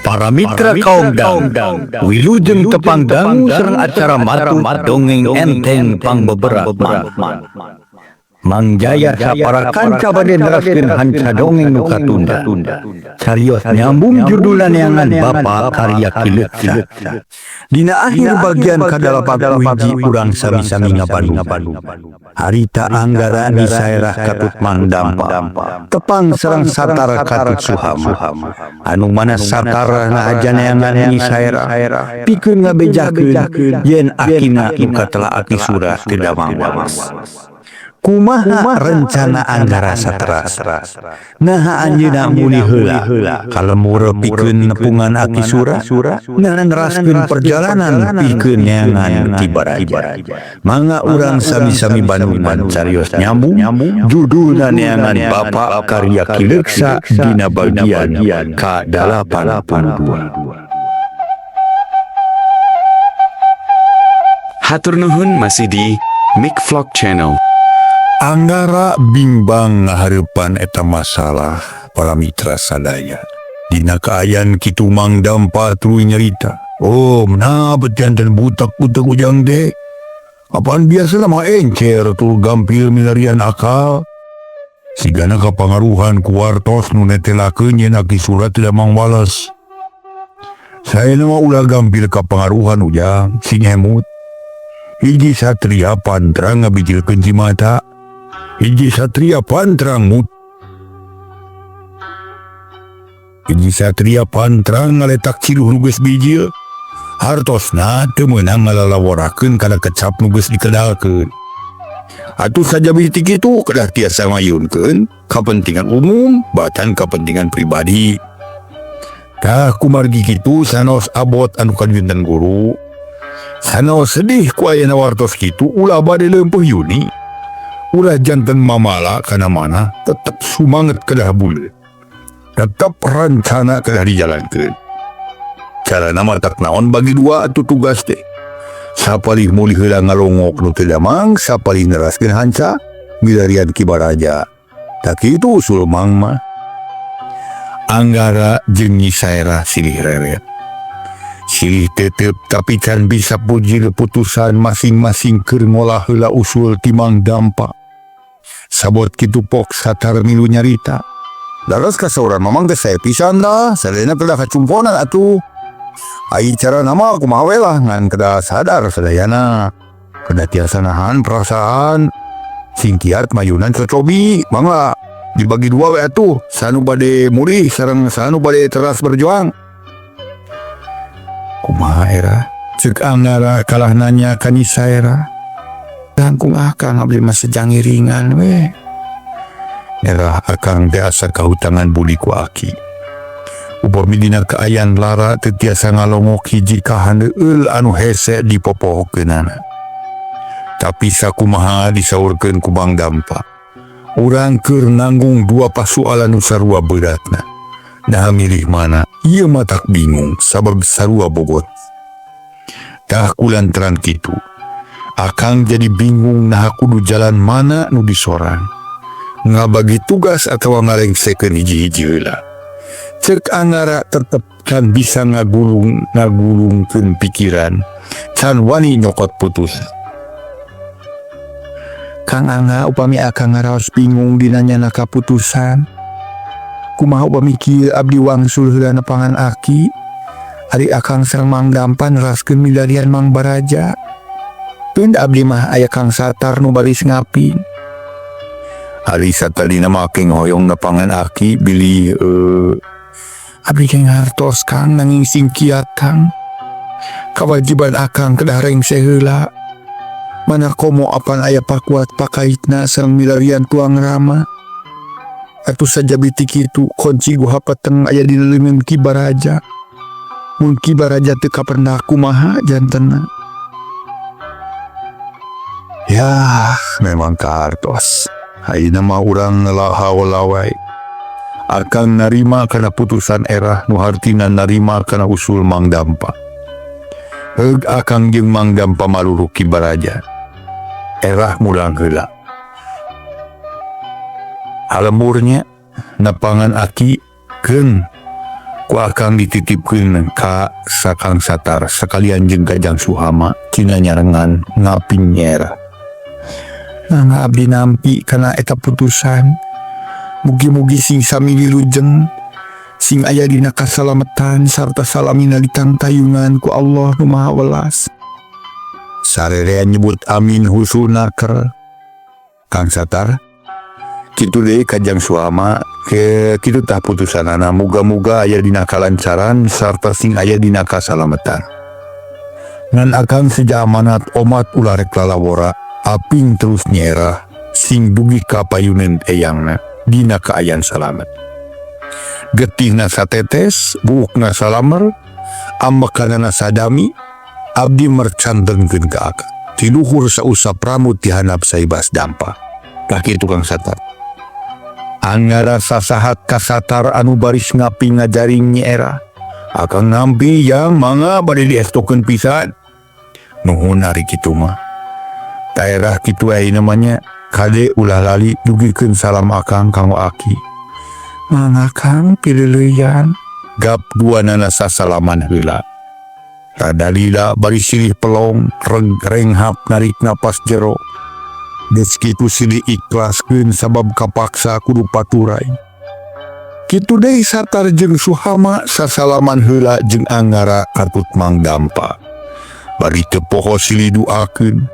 Para mitra kaum dang, wilujeng tepang dangu sareng acara matut dongeng enteng pangbeberat mang. Mang Jaya sapara kanca bade neraskeun hanca dongeng nu katunda. Carios nyambung judulna Neangan Bapa karya Ki Leuksa. Dina akhir bagian ka-81 urang sami-sami ngabandungan. Harita Anggara Nyi Saerah katut Mang Dampa. Tepang sareng Satar katut Suhama. Anu mana Satar ngahaja neangan Nyi Saerah pikeun ngabejakeun yen akina nu katelah Aki Sura teu damang walas. Kumaha rencana Anggara saterasna? Naha anjeunna mulih heula ka lembur pikeun nepungan Aki Sura? Naha neraskeun perjalanan pikeun neangan Ki Baraja? Mangga urang sami-sami bandungan carios nyambung judulna Neangan Bapa karya Ki Leuksa dina bagian ka-82. Hatur nuhun masih di Mic Vlog Channel. Anggara bimbang ngahareupan eta masalah para mitra sadaya. Dina kaayaan kitu Mang Dampa tuluy nyarita. Oh, nah janten butak-butak ujang teh. Apaan biasa mah encer tur gampil milarian akal. Sigana kapangaruhan ku wartos nu netelakeun yen Aki Sura teu damang wales. Saena mah ulah gampil kapangaruhan ujang, sing hemut. Hiji satria pantrang ngabijilkeun cimata. Hiji satria pantrang mut. Hiji satria pantrang ngaletak ciluh nu geus bijil. Hartosna teu meunang ngalalaworakeun kana kecap nu geus dikedalkeun. Atuh sajabi ti kitu kedah tiasa mayunkeun kapentingan umum batan kapentingan pribadi. Tah kumargi kitu sanaos abot anu kajunten guru. Sanaos sedih ku ayana wartos kitu ulah bade leumpeuh yuni. Ulah janten mamala kana mana tetep sumanget kedah buleud. Tetep rencana kedah dijalankeun. Carana matak naon bagi dua atuh tugas teh. Sapalih mulih heula ngalongok nu teu damang, sapalih neraskeun hanca milarian Ki Baraja. Tah kitu usul Mang mah. Anggara jeung Nyi Saerah silih reret. Silih tetep tapi can bisa puji keputusan masing-masing keur ngolah heula usul ti Mang Dampa. Sabot kitu pok Satar milu nyarita. Laras kasauran mamang teh sae pisan dah, sadayana kedah kacumponan atuh. Ai carana mah kumaha we lah ngan kedah sadar sadayana. Kedah tiasa nahan perasaan. Sing kiat mayunan cocobi, mangga dibagi dua we atuh, sanu bade mulih sareng sanu bade teras berjuang. Kumaha era? Ceuk Anggara kalah nanya ka Nyi Saerah. Langkung akang abdi mah sejang ngiringan we. Era akang teh asa kahutangan budi ku aki. Upami dina kaayaan lara teu tiasa ngalongok hiji kahandeueul anu hese dipopohokeunana. Tapi sakumaha disaurkeun ku Mang Dampa. Urang keur nanggung dua pasualan nu sarua beratna. Nah milih mana? Ieu mah tak bingung sabab sarua bogot. Tah kulantaran kitu. Akang jadi bingung naha kudu jalan mana nu disorang. Ngabagi tugas atawa ngalengsekeun hiji-hiji heula. Ceuk Anggara tetep can bisa ngagulungkeun pikiran, can wani nyokot putus. Kang Angga upami akang ngaraos bingung dina nyana kaputusan. Kumaha upami kieu abdi wangsul heula nepangan aki? Ari akang sareng Mang Dampa neraskeun milarian Mang Baraja. Tun abdi mah aya Kang Satar nu baris ngaping. Ari satadina mah keng hoyong nepangan aki bilih abdi keng hartos Kang nanging sing kiat Kang. Kawajiban akang kedah rengse heula. Mana komo apan aya pakuat pakaitna sareng milarian tuang rama. Atuh sajabi ti kitu kunci guha peteng aya dina leungeun Ki Baraja. Mun Ki Baraja teu kapendak kumaha jantenna. Yah, memang kahartos. Ayeuna mah urang ngalahaola wae. Akang narima kana putusan erah nu hartina narima kana usul Mang Dampa. Heug akang jeung Mang Dampa maluruk Ki Baraja. Erah mulang heula. Halemburnya nepangan aki keun Ku akang dititipkeun ka Sakang Satar sekalian jeung ka Jang Suhama cina nyarengan ngaping Nyi Erah. Nah, abdi nampi kana eta putusan. Mugi-mugi sing sami wilujeng, sing aya dina kasalametan sarta salamina ditangtayungan ku Allah Nu Maha Welas. Sarerea nyebut amin husuna ker. Kang Satar, kitu deui ka Jang Suhama ke kitu tah putusanana, muga-muga aya dina kalancaran sarta sing aya dina kasalametan. Ngan akang seja amanat omat ulah rek lalawora, aping terus Nyi Erah sing dugi ka payuneun eyangna dina kaayaan salamet. Getihna satetes, buukna salamer, ambekanana sadami, abdi mercantenkeun ka akang. Ti luhur sausap rambut dihandap saibas dampa. Tah kitu, Kang Satar. Angara sasahat ka Satar anu baris ngaping ngajaring Nyi Erah. Akang nampi, Jang, mangga bade diestokeun pisan. Nuhun ari kitu mah. Daerah kitu ayeuna mah nya, kade ulah lali dugikeun salam akang kanggo aki. Mangga, Kang, pilileuyan. Gap duanana sasalaman heula. Rada lila bari silih pelong reng renghap narik napas jero. Geus kitu silih ikhlaskeun sabab kapaksa kudu paturay. Kitu deui Satar jeung Suhama sasalaman heula jeung Angara katut Mang Dampa. Bari teu poho silih duakeun.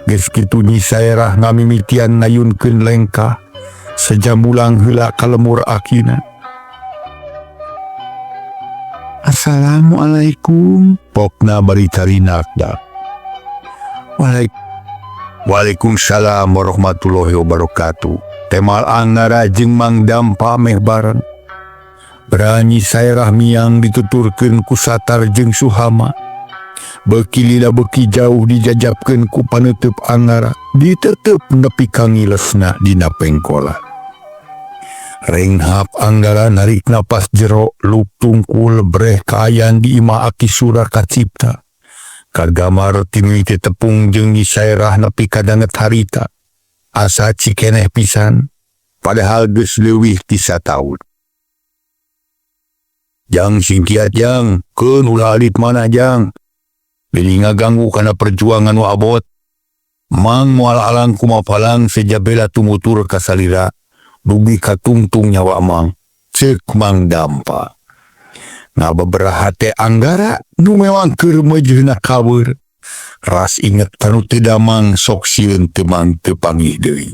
Geus kitu Nyi Saerah ngamimitian ngayunkeun lengkah seja mulang heula ka lembur akina. Assalamualaikum. Pokna bari carinak da. Waalaikumsalam warahmatullahi wabarakatuh. Temal Angara jeung Mang Dampa meh bareng. Berani Saerah miang dituturkeun ku Satar jeung Suhama. Beki lila beki jauh dijajabkeun ku paneuteub Angara, ditetep nepi ka ngilesna dina pengkolan. Renghap Anggara narik napas jero luk tungkul breh kaayaan di imah Aki Sura kacipta. Kagambar timiti tepung jeung Nyi Saerah nepi ka danget harita. Asa cikeneh pisan, padahal geus leuwih ti sataun. Jang, sing kiat, Jang, keun ulah alit mana, Jang. Bili ngaganggu kana perjuangan nu abot. Mang moal alang kumapalang seja bela tumutur ka salira, dugi katungtung nyawa Mang. Ceuk Mang Dampa. Ngababeraha hate Anggara nu mewang keur meujeuhna kabeur. Ras inget kanu teu damang sok sieun teu mang teu panggih deui.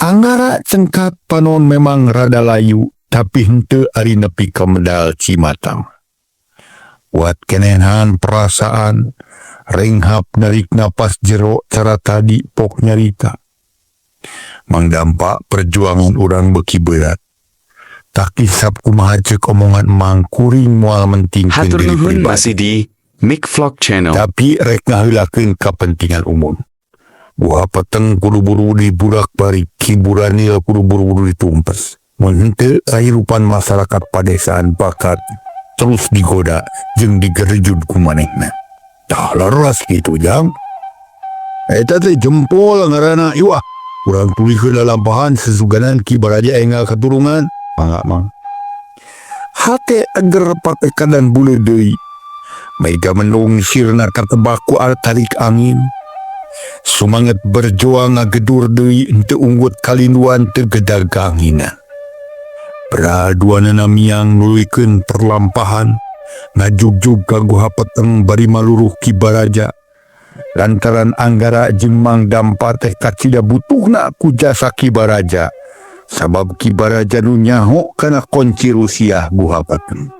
Anggara cengkat panon memang rada layu, tapi henteu ari nepi ka medal Cimatang. Kuat kenehan perasaan, renghap narik napas jero cara tadi pok nyarita. Mang Dampa, perjuangan urang beki berat. Tak kisap kumaha ceuk omongan Mang, kuring moal mentingkeun Hatur diri nuhun pribadi. Masih di Mic Vlog Channel. Tapi rek ngaheulakeun kapentingan umum. Buah peteng kudu buru diburak bari kiburanil kudu buru-buru ditumpes. Mun henteu, kahirupan masyarakat padesaan bakat terus digoda jeung digerejud ku manehna. Tah, leres kitu, Jang. Eta teh jempol ngaranna iwah. Urang tulihkeun lalampahan sesuganan Ki Baraja enggal katurungan. Mangga, Mang. Hate ager patekadan bule deui. Mega mendung sirna katebak ku tarik angin. Sumanget berjuang ngagedur deui, henteu unggut kalinduan, teu gedag anginan. Beraduanana miang nuluykeun perlampahan ngajugjug ka guha peteng bari maluruh Ki Baraja. Lantaran Anggara jeung Mang Dampa teh kacida butuhna ku jasa Ki Baraja. Sabab Ki Baraja nu nyaho kana kunci Rusiah guha peteng.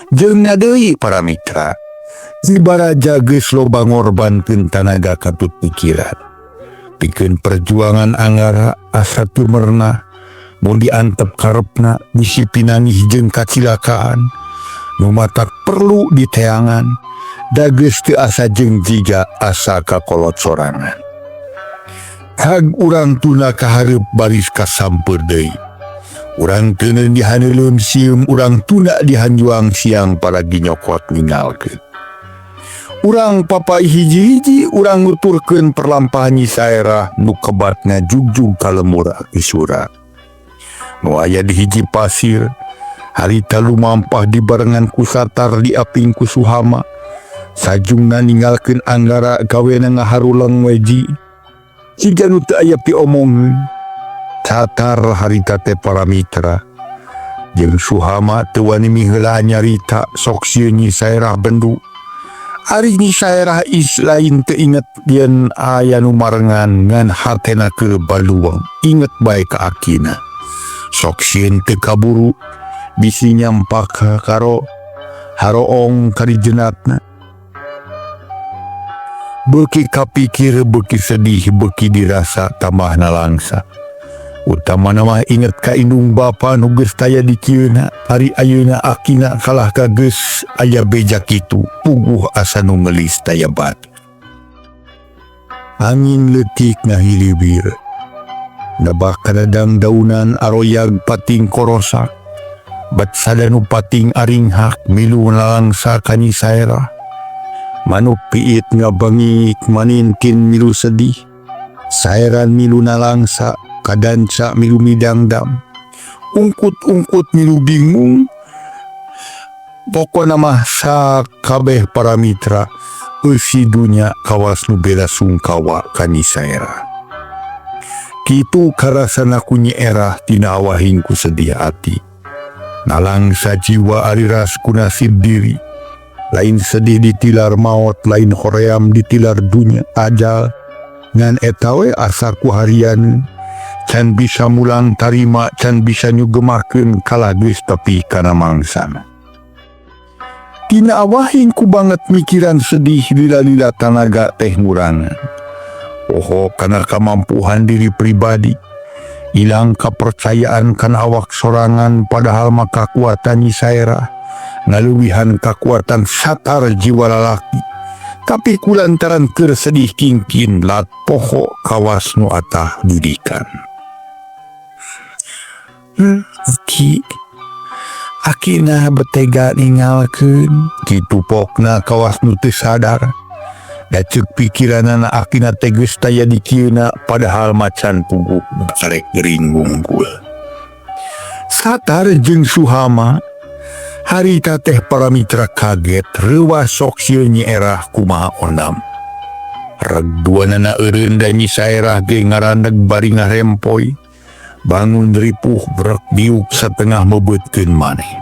Jeung deui, para mitra, Ki Baraja geus loba ngorbankeun tanaga katut pikiran. Pikeun perjuangan Anggara asa teu merenah mun diantep karepna bisi pinanggih jeung kacilakaan. Nu matak perlu diteangan da geus teu asa jeung jiga asa kakolot sorangan. Hag urang tuna kahareup baris kasampeur deui. Urang teuneun dihaneuleum sieum, urang tuna dihanjuang siang paragi nyokot ningalkeun. Urang papai hiji-hiji, urang nuturkeun perlampahan Nyi Saerah nu kebat ngajugjug ka lembur Aki Sura. Nu aya di hiji pasir. Harita lumampah dibarengan ku Satar diaping ku Suhama. Sajungna ninggalkeun Anggara gawena ngaharuleng weji. Siga nu teu aya piomongeun. Satar harita teh para mitra. Jeung Suhama teu wani miheula nyarita sok sieun Nyi Saerah bendu. Ari Nyi Saerah is lain teu inget yen aya nu marengan ngan hatena keur baluang inget bae ka akina. Sok sieun teu kaburu bisi nyampak karo haroong karijenatna. Beuki kapikir beuki sedih beuki dirasa tambah nalangsa. Utamana mah inget ka indung bapa nu geus taya di kieuna ari ayeuna akina kalah ka geus aya beja kitu puguh asa nu ngelis taya batu. Angin leutik ngahilibir. Nebak kadadang daunan aroyag pating korosak. Bat sada nu pating aringhak milu nalangsa ka Nyi Saerah. Manuk piit ngabengik manintin milu sedih. Saeran milu nalangsa kadanca milu midangdam. Ungkut-ungkut milu bingung. Pokona mah sakabeh para mitra eusi dunya kawas nu bela sungkawa ka Nyi Saerah. Kitu karasana ku Nyi Erah tina awahing ku sedih ati. Nalangsa jiwa ariras ku nasib diri. Lain sedih ditilar maot, lain hoream ditilar dunya ajal. Ngan eta we asa ku harian can bisa mulang tarima, can bisa nyugemakeun kalah geus tepi kana mangsana. Tina awahing ku banget mikiran sedih lila-lila tanaga teh ngurangan. Poho kana kamampuhan diri pribadi. Ilang kapercayaan kana awak sorangan padahal mah kakuatan Nyi Saerah ngaleuwihan kakuatan satar jiwa lalaki. Tapi kulantaran keur sedih kingkin lat poho kawas nu atah didikan. Ki akina betega ninggalkeun kitu pokna kawas nu teu sadar. Da ceuk pikiranana akina teh geus taya di kieuna padahal macan puguh karek gering wungkul. Satar jeung Suhama harita teh para mitra kaget reuwas sok sieun Nyi Erah kumaha onam. Reg duanana eureun da Nyi Saerah ge ngaraneg bari ngarempoy. Bangun ripuh brek diuk satengah mebeutkeun maneh.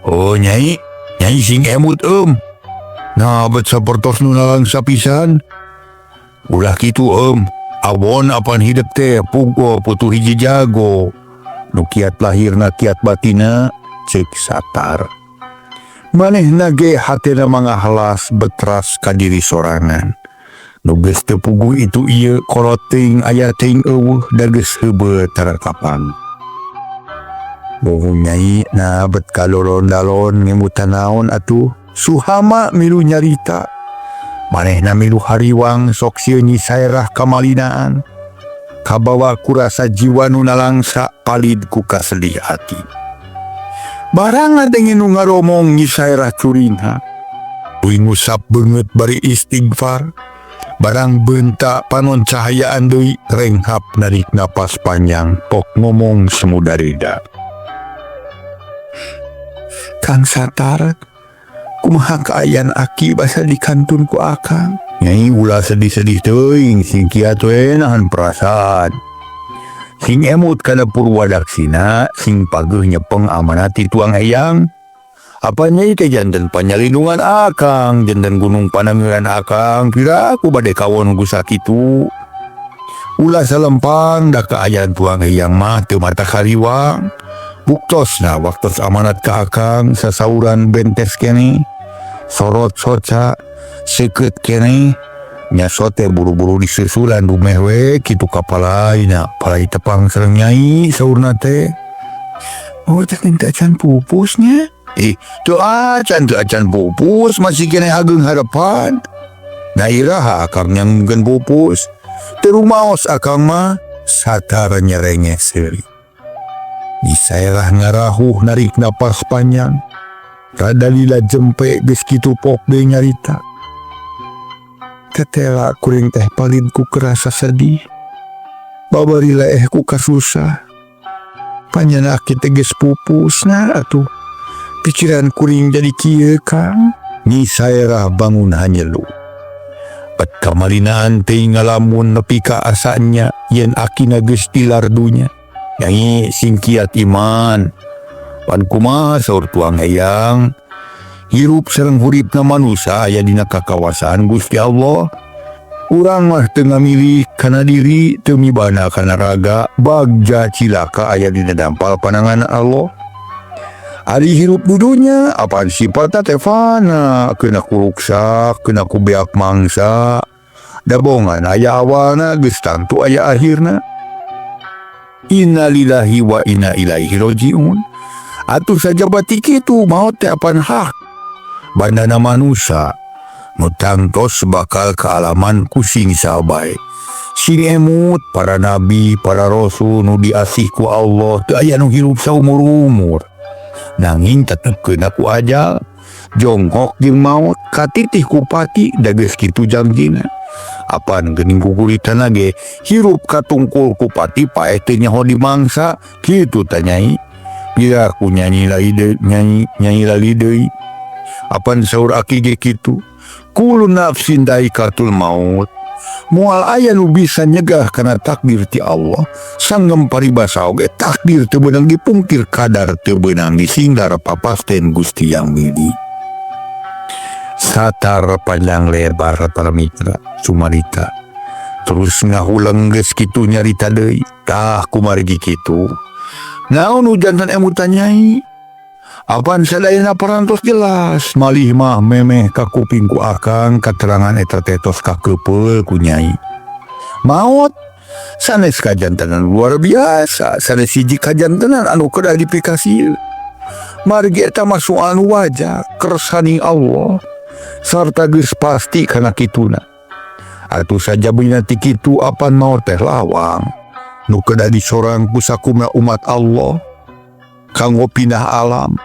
Oh nyai, nyai sing emut eum. Nah bet sapertos nu nalangsa pisan. Ulah kitu eum, awon apan hidep teh pugo putu hiji jago. Nu kiat lahirna kiat batina ceuk Satar. Manehna ge hatena mangahlas betras ka diri sorangan. Nu geus teu puguh itu ieu kolot teuing aya teuing eueuh da geus heubeut tarakapan. Bohong nyai nah bet kalolon-lalon ngemutan naon atuh. Suhama milu nyarita. Manehna milu hariwang sok sieun Nyi Saerah kamalinaan. Kabawa kurasa jiwa nu nalangsa palid ku kasedih ati. Barang ngadenge nu ngaromong Nyi Saerah curingha. Uing ngusap beungeut bari istighfar. Barang beunta panon cahayaan deui renghap narik napas panjang pok ngomong semudarida. Kang Satar, kumaha kaayaan aki basa dikantun ku akang? Nyai ulah sedih-sedih teuing sing kiat we nahan perasaan. Sing emut kana purwadaksina, sing pageuh nyepeng amanat ti tuang eyang. Apa nyai teh janten panyalindungan akang, janten gunung panangeran akang, pira aku bade kawon ku sakitu. Ulah salempang da kaayaan tuang eyang mah teu mata kariwang. Buktosna waktos amanat ka akang sasauran bentes keneh, sorot soca, seukeut keneh, nya sote buru-buru disusulan dumeh we kitu kapalaina, palai tepang sareng nyai saurna teh. Oh teh teu acan pupusnya. Ih, teu acan pupus masih keneh ageng harapan. Da iraha akang nyanggeun pupus. Teu rumaos akang mah Satar nyerengeh seuri. Nyi Saerah ngarahuh narik napas panjang. Rada lila jempe geus kitu pok deui nyarita. Tetela kuring teh palid ku kerasa sedih. Babari leeh ku kasusah. Panyana aki teh geus pupus nah atuh. Pikiran kuring jadi kieu, Kang. Nyi Saerah bangun hanyelu. Bet kamalinaan teh ngalamun nepi ka asanya yen akina geus tilar dunya. Nyai sing kiat iman. Pan kumaha saur tuang eyang. Hirup sareng huripna manusa aya dina kakawasaan Gusti Allah. Urang mah teu ngamilih kana diri teu mibana kana raga bagja cilaka aya dina dampal panangan Allah. Ari hirup dudunya apaan sifatna teh fana keuna ku ruksak keuna ku beak mangsa dabongan aya awalna geus tangtu aya akhirna. Innalillahi wa inna ilaihi rajiun. Atuh sajaba ti kitu maot teh apan hak bandana manusa nu tangtos bakal kaalaman ku sing sabae. Sing emut para nabi, para rasul nu diasih ku Allah teu aya nu hirup saumur-umur. Nanging tetep keuna ku ajal, jongkok jeung maot katitih ku pati da geus kitu jangjina. Apan geuning kukuritana ge hirup katungkul ku pati paeh teu nyaho dimangsa kitu tah nyai. Pira ku nyanyi lali deui, nyanyi, nyanyi lali deui. Apan saur aki ge kitu. Kullu nafsin daikatul maut. Moal aya nu bisa nyegah kana takdir ti Allah. Sanggem paribasa oge takdir teu beunang dipungkir kadar teu beunang disingdar papasten Gusti Yang Mili. Satar panjang lebar para mitra sumarita. Terus ngahuleng geus kitu nyarita deui. Tah kumargi kitu. Naon nu jantan emutan nyai? Apan sadayana parantos jelas malih mah memeh ka kuping ku akang katerangan eta teh tos kakeupel ku nyai. Maot sanes kajantenan luar biasa, sanes hiji kajantenan anu kedah dipikasieun. Margi eta mah soal nu wajar kersaning Allah sarta geus pasti kana kituna. Atuh sajabina ti kitu apan maot teh lawang nu kedah disorang ku sakumna umat Allah kanggo pindah alam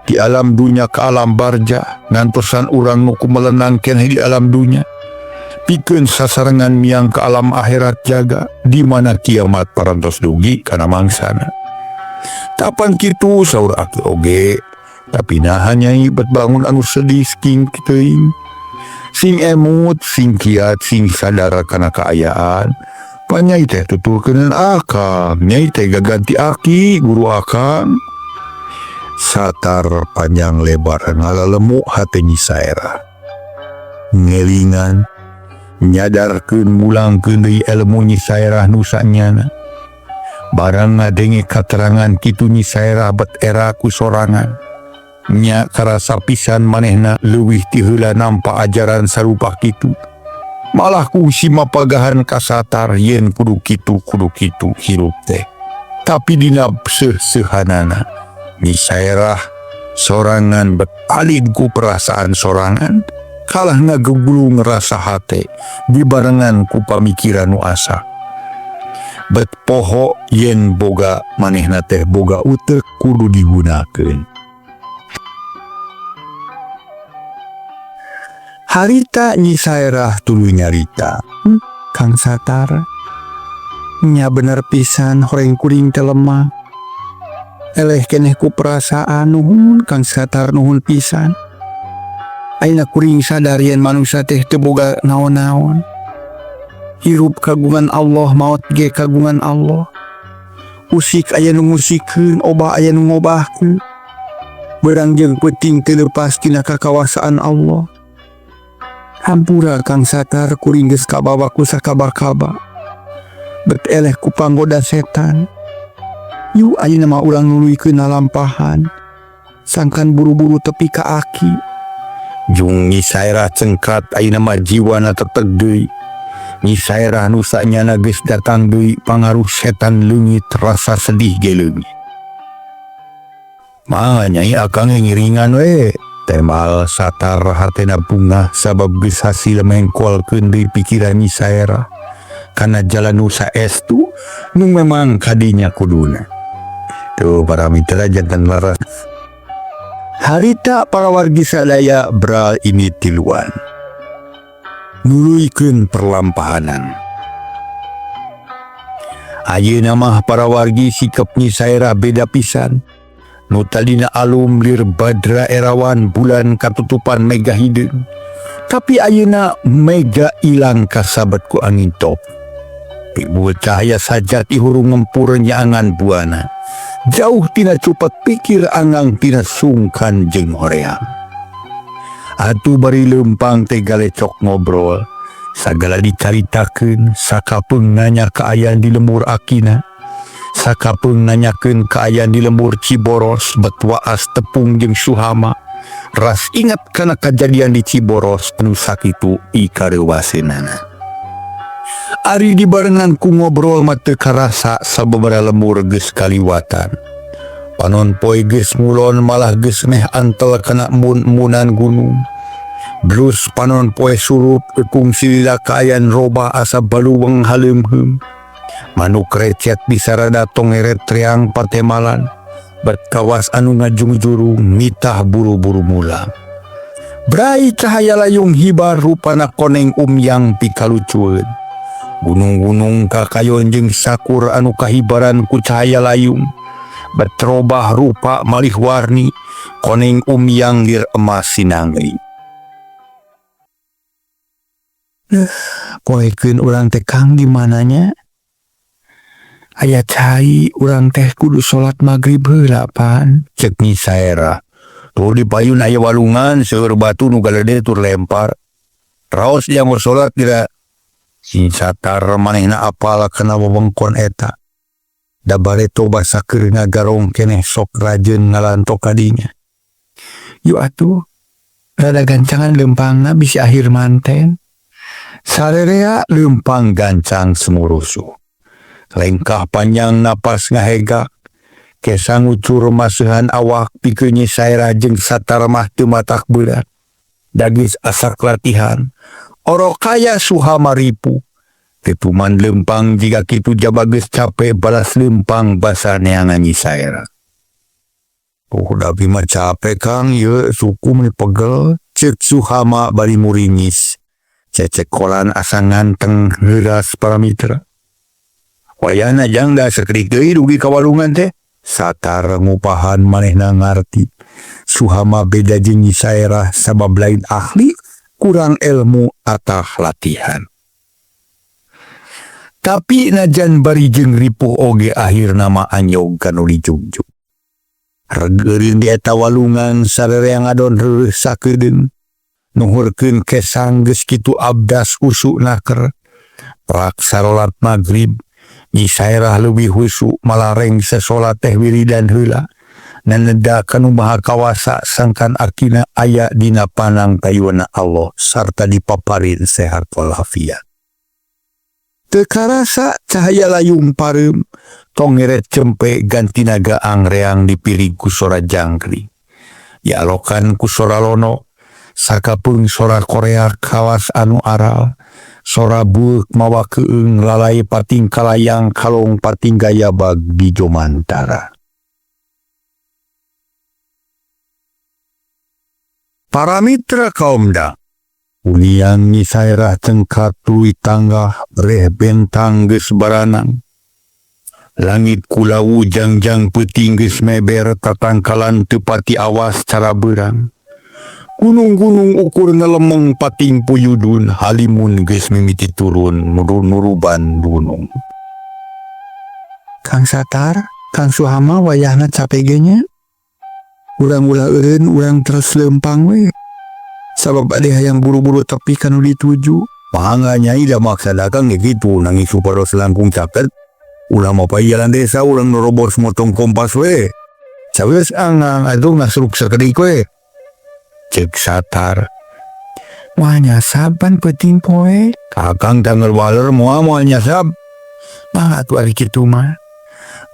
di alam dunya ke alam barjah ngantosan urang nu kumelenang keneh di alam dunya pikeun sasarengan miang ke alam akhirat jaga di mana kiamat parantos dugi kana mangsana. Tapan kitu saur aki oge tapi naha nyai bet bangun anu sedih sking teuing sing emut sing kiat sing sadar kana kaayaan. Panyai teh tuturkeun akang nyai teh gaganti aki guru akang. Satar panjang lebar ngalalemu hate Nyi Saerah. Ngelingan nyadarkeun mulangkeun deui ilmu Nyi Saerah nu sanyana. Barang ngadenge katerangan kitu Nyi Saerah bet era ku sorangan. Nya karasa pisan manehna leuwih ti heula nampa ajaran sarupa kitu. Malah ku si mapagahan kasatar yen kudu kitu kudu kitu hirup teh. Tapi dina seuh-seuhanana Nyi Saerah sorangan betalin ku perasaan sorangan kalah ngagegulung rasa hate dibarengan ku pamikiran nu asa. Bet poho yen boga manehna teh boga utek kudu digunakeun. Harita Nyi Saerah tuluy nyarita, Kang Satar, nya bener pisan horeng kuring teh lemah. Eleh keneh ku perasaan nuhun Kang Satar nuhun pisan. Ayeuna kuring sadar yen manusia teh teu boga naon-naon. Hirup kagungan Allah, maot ge kagungan Allah. Usik aya nu ngusikeun, obah aya nu ngobahkeun. Beurang jeung peuting teu leupas tina kakawasaan Allah. Hampura Kang Satar kuring geus kabawa ku sakaba-kaba. Bet eleh ku panggoda setan. Yu ayeuna mah urang nuluykeun lampahan. Sangkan buru-buru tepi ka aki. Jung Nyi Saerah cengkat ayeuna mah jiwana teteg deui. Nyi Saerah nu sanyana geus datang deui pangaruh setan leungit rasa sedih ge leungit. Mah nyai akang ngiringan we. Temal Satar hatena bungah sabab geus hasil mengkolkeun deui pikiran Nyi Saerah kana jalan nu saestu nu memang kadinya kuduna. Tuh para mitra jantan laras. Harita para wargi sadaya bral ini tiluan. Nuluykeun perlampahanan. Ayeuna mah para wargi sikap Nyi Saerah beda pisan. Nu tadina alum lir badra erawan bulan katutupan mega hideung. Tapi ayeuna mega ilang kasabet ku angin top. Timbul cahaya sajati hurung ngempur nyaangan buana. Jauh tina cupat pikir angang tina sungkan jeung hoream. Atuh bari leumpang teh galecok ngobrol. Sagala dicaritakeun, sakapeung nanya kaayaan di lembur akina. Sakapeung nanyakeun kaayaan di lembur Ciboros bet waas tepung jeung Suhama. Ras ingat kana kajadian di Ciboros anu sakitu ikareuwaseunana. Ari dibarengan ku ngobrol mah teu karasa sababaraha lembur geus kaliwatan. Panon poe geus ngulon malah geus meh antel kana embun-embunan gunung. Blus panon poe surup kungsi lila kaayaan robah asa baluweng haleumheum. Manuk recet disarada tongeret treang patemalan. Bet kawas anu ngajungjurung nitah buru-buru mulang. Brai cahaya layung hibar rupana koneng umyang pikalucueun. Gunung-gunung kakayon jeung sakur anu kahibaran ku cahaya layung. Betrobah rupa malih warni koneng umyang lir emas sinangri. Poekeun urang teh Kang di mananya? Aya cai urang teh kudu salat magrib heula pan. Cek Nyi Saerah. Tuh di payun aya walungan seueur batu nu galede tur lempar. Raos dia mau salat dira. Si Satar manehna apal kana wewengkon eta. Da bareto basa keur ngagarong keneh sok rajeun ngalantok kadinya. Yu atuh rada gancangan leumpangna bisi akhir manten. Sarerea leumpang gancang sumurusuh. Lengkah panjang napas ngahegak. Kesang ucur masuhan awak pikeun Nyi Saerah jeung Satar mah teu matak berat. Dagis asak latihan. Orok kaya Suhama ripu. Tetuman leumpang jiga kitu jaba geus cape balas leumpang basa neangan Nyi Saerah. Oh da mah capek Kang ieu suku meuni pegel. Ceuk Suhama bari muringis. Cecekolan asa nganteng heuras para mitra. Wayahna jang da sakedik deui dugi ka walungan teh. Satar ngupahan manehna ngarti. Suhama beda jeung Nyi Saerah sabab lain ahli, kurang ilmu atah latihan. Tapi najan bari jeung ripuh oge akhirna mah anyog ka nu dijugjug. Regeureun di eta walungan sarerea ngadon reureus sakedeung. Nuhurkeun kesang geus kitu abdas usuk naker. Prak sarolat magrib, Nyi Saerah leuwih husu malareng sasolat teh wiridan heula. Naneda kanu maha kawasa sangkan akina aya dina panang tayuna Allah sarta dipaparin sehat walafiat. Teu karasa cahaya layung pareum, tongeret cempe gantina gaang reang dipirig ku sora jangkring. Dialokan ku sora lono, sakapeung sora Korea kawas anu aral, sora bueuk mawa keung lalai pating kalayang kalong pating gayabag di jomantara. Para mitra kaumda, unian Nyi Saerah cengkat tuluy tanggah reh bentang geus baranang. Langit kulawu jangjang peuting geus meber tatangkalan teu pati awas cara beurang. Gunung-gunung ukur ngelemeng pating puyudun halimun geus mimiti turun nuruban gunung. Kang Satar, Kang Suhama wayahna capek ge nya. Urang ulah eureun urang terus leumpang we. Sabab ade hayang buru-buru tepi kanu dituju. Mangga nyai da maksa dagang ge kitu nangis supados langkung capek. Ulah mapay jalan desa urang nerobos motong kompas we. Sawios angang atuh ngasruk sakedik we. Cek Satar. Wah nyasab pan peuting poe. Kakang tanggal waler moal moal nyasab. Mah atuh ari kitu mah.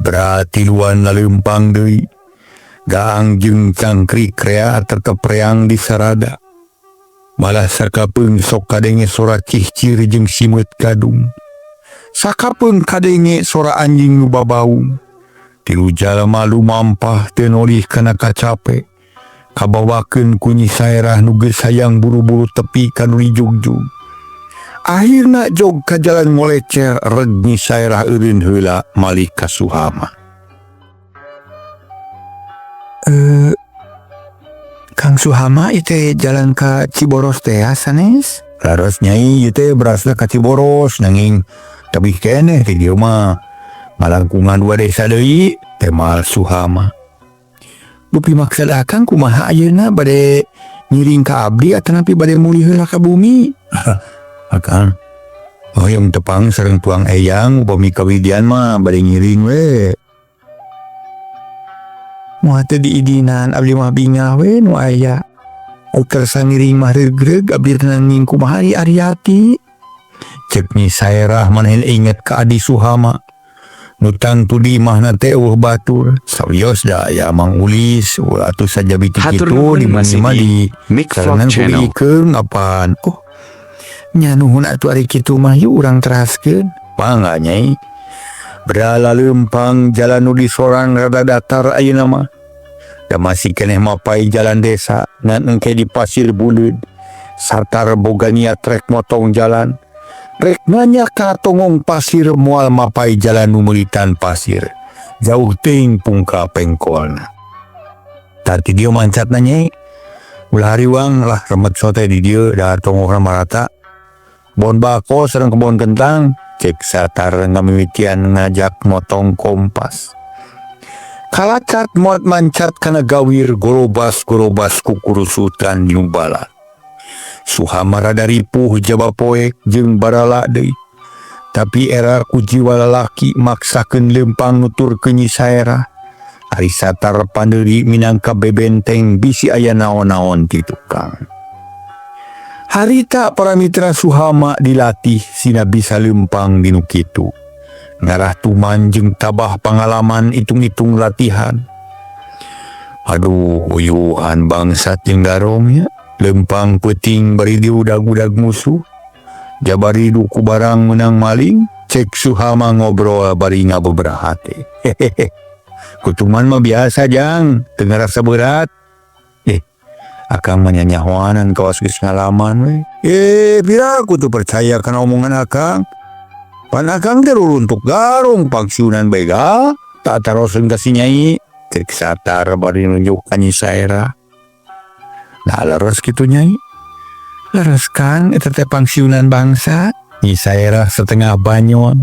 Berarti luan laleumpang deui. Gaang jeung cangkrik rea tetep reang di sarada. Malah sakapeung sok kadenge sora cihcir jeung simeut kadung. Sakapeung kadenge sora anjing nu babaung. Tilu jalma lumampah teu nolih kana kacape. Kabawakeun ku Nyi Saerah nu geus hayang buru-buru tepi ka nu dijugjug. Akhirna jog ka jalan molecer reg Nyi Saerah eureun heula malih ka Suhama. Eh, Kang Suhama, itu jalan ke Ciboros teh sanes? Leres, Nyai, ieu teh berasna ka Ciboros, nanging tebih keneh ti dieu mah, ngalangkungan dua desa deui, temal Suhama. Dupi maksud akang kumaha ayeuna, bade ngiring ka abdi atanapi bade mulih heula ka bumi? Akang hoyong tepang sareng tuang eyang, upami kawidian mah bade ngiring we. Moal teu diidinan, abdi mah bingah we nu aya. Kersa ngiring mah regreg abdi, nanging kumaha ari Ariati? Cek Nyi Saerah maneh inget ka adi Suhama nu tangtu di imahna teh euweuh batur. Sawios da aya Mang Ulis, ulah atuh sajabi ti Hatur kitu nuhun di masih mah di di Mic Vlog sarengan Channel. kudiikeun apaan. Oh nya, nuhun atuh ari kitu mah, yuk urang teraskeun. Mangga, Nyai. Berala lempang jalan nu disorang rada datar ayeuna mah. Da masih keneh mapai jalan desa ngan engke di pasir buleud. Satar boga niat rek motong jalan. Rek nanya ka tongong pasir moal mapai jalan nu meulitan pasir. Jauh teuing pungka pengkolna. Tadi dieu mancatna, Nyai. Ulah hariwang lah, remet sote di dieu da tongohna marata. Kebon bako sareng kebon kentang, cek Satar ngamimitian ngajak motong kompas. Kalacat muat mancat kana gawir gorobas-gorobas kukurusutan nyubala. Suhama rada ripuh jaba poek jeung barala deui. Tapi era ku jiwa lalaki maksakeun lempang nuturkeun Nyi Saerah. Ari Satar pandeuri minangka bebenteng bisi aya naon-naon ti tukang. Harita para mitra, Suhama dilatih sina bisa lempang dinu kitu. Ngarah tuman jeung tabah pengalaman hitung-hitung latihan. Aduh, uyuhan bangsat jeung garongnya. Lempang peuting bari diudag-udag musuh. Jabari duku barang menang maling, cek Suhama ngobrol bari ngabeberaha teh. Hehehe. Kutuman mah biasa, Jang, teu ngarasa berat. Eh, akang mah nyanyahoanan kawas geus ngalaman we. Eh, pira aku tuh percaya kana omongan akang. Pan akang teh ruruntuk garong pangsiunan begal, tak taroseun ka si Nyai. Cek Satar bari nunjuk ka Nyi Saerah. Nah, leres kitu, Nyai. Leres, Kang, eta teh pangsiunan bangsa. Nyi Saerah setengah banyon.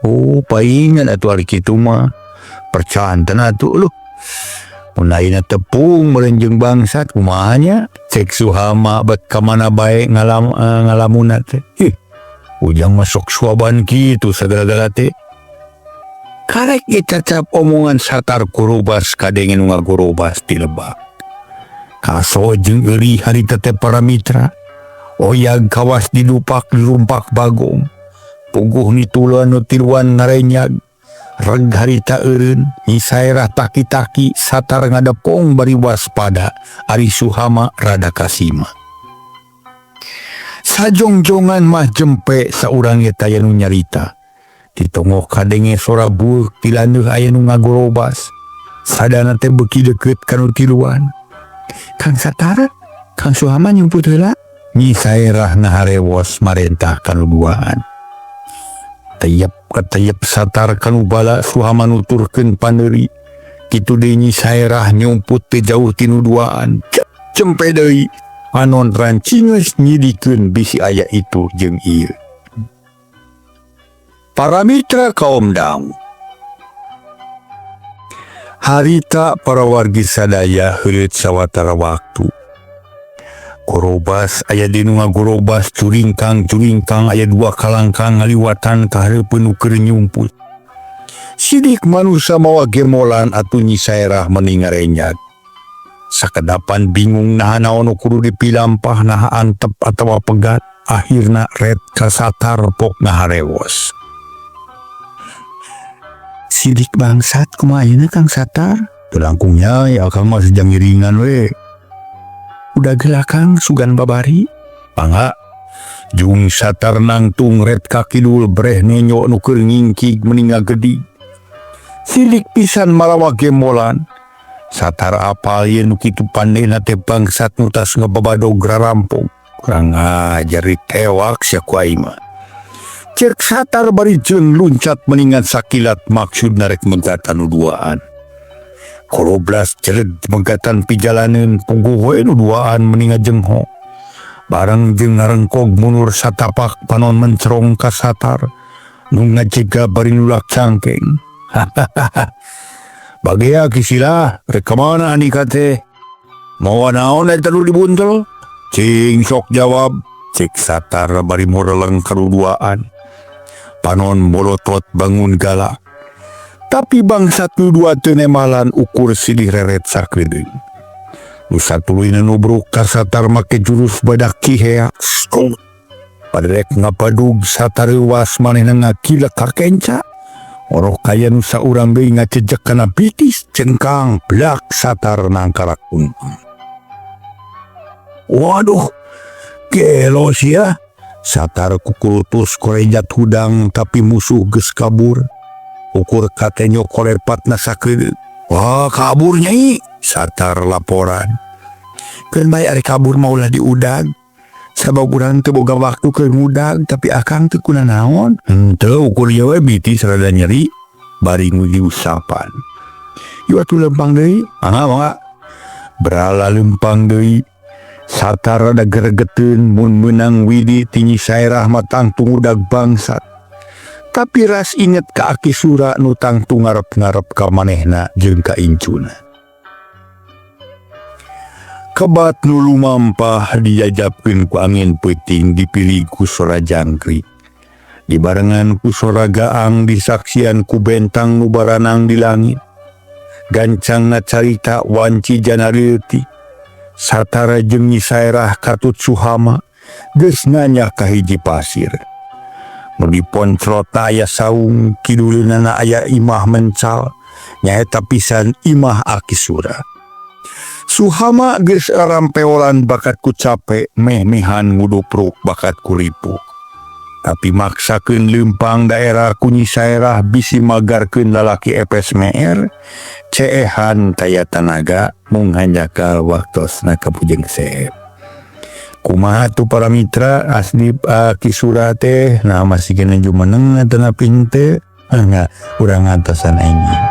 Oh, paingan atuh ari kitu mah. Percanten atuh lu. Mun ayeuna tepung meureun jeung bangsat kumaha nya? Cek Suhama bet ka mana bae ngalamunna teh. Ih, ujang mah sok suaban kitu sagala-gala teh. Karek cacap omongan Satar kurubas kadenge nu ngagorobas ti lebak. Kaso jeung euri harita teh, para mitra. Oyag kawas didupak dirumpak bagong. Puguh nitulan nu tiluan ngarenyag. Reg harita eureun, Nyi Saerah taki-taki, Satar ngadepong bari waspada, ari Suhama rada kasima. Sajongjongan mah jempe saurang eta aya nu nyarita. Ditongoh kadenge sora bueuk ti landeuh aya nu ngagorobas. Sadana teh beuki deukeut kanu tiluan. Kang Satar, Kang Suhama nyumput heula. Nyi Saerah ngaharewos marentah kanu duaan. Teyep kateyep Satar kanu bala, Suhama nuturkeun paneuri. Kitu deui Nyi Saerah nyumput teu jauh tinu duaan. Cempe deui. Panon rancingeus nyidikeun bisi aya itu jeung ieu. Para mitra kaum dang. Harita para wargi sadaya heureut sawatara waktu. Korobas aya di nu ngagorobas curingkang-curingkang, aya dua kalangkang ngaliwatan ka hareupeun nu keur nyumput. Sidik manusa mawa gemolan atuh Nyi Saerah meni ngarenyag. Sakedapan bingung naha naon nu kudu dipilampah, naha antep atawa pegat, akhirna ret ka Satar pok ngaharewos. Sidik bangsat kumaha ayeuna, Kang Satar? Teu langkung, Nyai, akang mah sejang ngiringan we. Udah geula, Kang, sugan babari. Pangga. Jung Satar nangtung ret ka kidul breh nenyo nu keur ngingkig meni ngagedig. Sidik pisan marawa gemolan. Satar apal ye nu kitu pandena teh bangsat nu tas ngababadog rarampok. Kurang ajar, ditewak sia ku aing mah. Cek Satar bari jeung luncat meningan sakilat, maksud narek megatan nu duaan. Koroblas jered megatan pijalaneun, puguh we nu duaan meninga jengho. Bareng jeung ngarengkog mundur satapak, panon mencerong ka Satar nu ngajega bari nulak cangkeng. "Bagea, Ki Sila, rek ka mana andika teh? Mawa naon eta nu dibuntel? Cing sok jawab," cek Satar bari moreleng kaduduaan. Panon molotot bangun galak. Tapi bangsat nu dua teu nemalan, ukur silih reret sakedeung. Nu satuluyna nubruk ka Satar make jurus badak kihea. Paderek ngapadug, Satar reuwas, manehna ngakilek ka kenca. Oroh kaya nu saurang deui ngacejek kana bitis, cengkang blak, Satar nangkarak untung. "Waduh, gelo sia." Satar kukurutus korejat hudang, tapi musuh geus kabur. Ukur katenyo korepatna sakedeung. "Wah, kabur, Nyai," Satar laporan. "Keun bae, ari kabur mah ulah diudag. Sabab urang teu boga waktu keur ngudag, tapi akang teu kunanaon?" "Henteu, ukur ieu we, bitis rada nyeri." Bari diusapan. "Yuk atuh lempang deui." "Mangga, mangga." Berala lempang deui. Satar rada gregeteun, mun meunang widi ti Nyi Saerah mah tangtu ngudag bangsat. Tapi ras inget ka Aki Sura nu tangtu ngarep-ngarep ka manehna jeung ka incuna. Kebat nu lumampah dijajapkeun ku angin peuting, dipilih ku sora jangkrik. Dibarengan ku sora gaang, disaksian ku bentang nu baranang di langit. Gancangna carita, wanci janareuti. Satara jeung Nyi Saerah katut Suhama geus nanya ka hiji pasir. Nu diponcrot aya saung, kiduleunana aya imah mencal, nyaeta pisan imah Aki Sura. Suhama geus rampeolan bakat ku cape, meh-mehan ngudupruk bakat ku ripuh. Tapi maksakeun leumpang daerah ku Nyi Saerah bisi magarkeun lalaki epes meer, ceehan taya tanaga mung hanjakal waktosna kapujeng seep. Kumaha tuh, para mitra, asli Aki Sura teh? Nah, masih kena jumeneng atanapi henteu? Enggak, urang ngatosan anjing.